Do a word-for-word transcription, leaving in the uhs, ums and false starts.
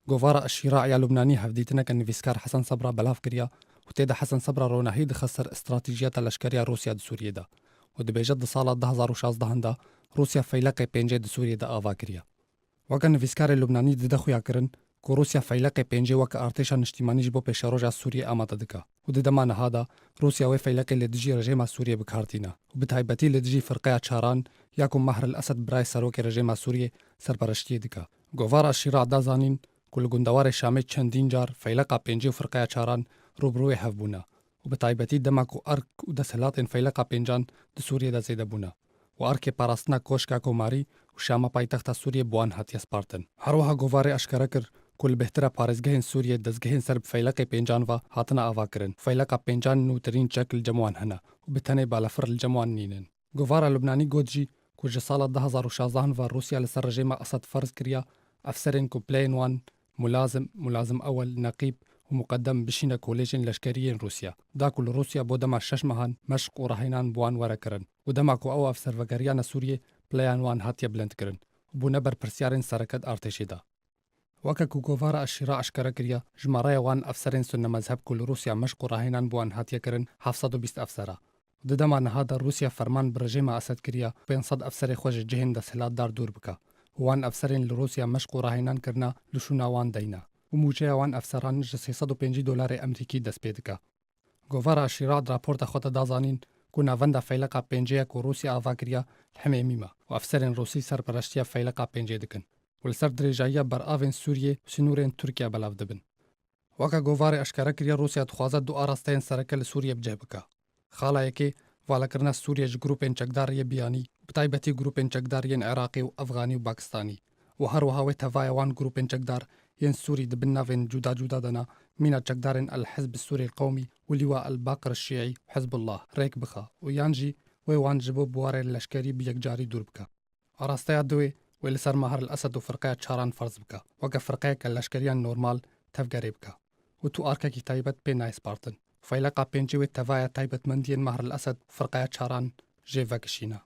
Govara Eşîra ya Lubnanî hevdîtineke nivîskar Hesen Sebra belav kiriya û tê de Hesen Sebra ronahî dixe ser stratejiyeta leşkeriya Rûsya di Sûriyê de û dibêje di sala du hazar û şazdeh de Rûsya feyleqê pêncê di Sûriyê de ava kiriye. Weke nivîskarê Lubnanî dide xuyakirin ku Rûsya feyleqê pêncê weke artêşa niştîmanî ji bo pêşeroja Sûriyê amade dike û di dema niha de Rûsya wê feyleqê li dijî rejêma Sûriyê bi kar tîne û bi taybetî li dijî firqeya çaran ya ku Mahr el Esed birayê serokê rejêma Sûriyê serpereştiyê dike. Govara Şîra da zanîn ku li gundewarê Şamê çendîn car feyleqa pêncê û firqeya çaran rûbirûyê hev bûne û bi taybetî dema ku erk û desthilatên feyleqa pêncan di Sûriyê de zêde bûne û erkê parastina koşka komarî û Şama paytexta Sûriyê bi wan hatiye spartin. Her wiha govarê eşkere kir ku li bêhtira parêzgehên Sûriyê dezgehên ser bi feyleqê pêncan ve hatine avakirin. Feyleqa pêncan nûtirîn çek li cem wan hene û bi tenê balafir li cem wan nînin. Govara Lubnanî got jî ku ji sala du hazar û şazdeh ve Rûsya li ser rejêma Esed ferz kiriya efserên ku pileyên wan mulazim, mulazim ewel, neqîb û muqedem bişîne kolêjên leşkerî yên Rûsya, da ku li Rûsya bo dema şeş mehan meşq û rahênan bi wan were kirin û dema ku ew efser vegeriyane Sûriyê, pileyan wan hatiye bilindkirin û bûne berpirsyarên sereket artêşê de. Weke ku govara Eşîra eşkere kiriye, jimareya wan efserên sunnemezheb ku li Rûsya meşq û rahênan bi wan hatiye kirin heft sed û bîst efser e. Di dema niha de Rûsya ferman bi rejêma Esed kiriye pênc sed efserê xwe ji cihên desthilatdar dûr bike û wan efserên li Rûsya meşq û rahênan kirine li şûna wan deyne û mûçeya wan efseran ji sê sed û pêncî dolarê Emerîkî dest pê dike. Govara Şîra di raporta xwe de da zanîn ku navenda feyleqa pêncê ye ku Rûsya ava kiriye li Himêmî me û efserên Rûsî serpereştiya feyleqa pêncê dikin û li ser dirêjayiya beravên Sûriyê û sînorên Tirkiye belav dibin. Weke govarê eşkere kiriye, Rûsya dixwaze du arasteyên sereke li Sûriyê bi cih bike. Xala yekê, valekirina Sûriyê ji grûpên çekdar yê biyanî, bi taybetî grûpên çekdar yên Iraqî û Efxanî û Pakistanî û her wiha wê tevaya wan grûpên çekdar yên Sûrî di bin navên cuda cuda de ne, mîna çekdarên El Hizb Sûrî Qewmî û Lîwa El Baqir Şîî û Hizbullah rêk bixe û yan jî wê wan ji bo biwarên leşkerî bi yekcarî dûr bike. Arasteya duwê wê li ser Mahr el Esed û firqeya çaran ferz bike, weke firqeyeke leşkeriya normal tevgerê bike û tu arkekî taybet pê nayê spartin. Feyleqa pêncê wê tevaya taybetmendiyên Mahr el Esed û firqeya çaran jê vekişîne.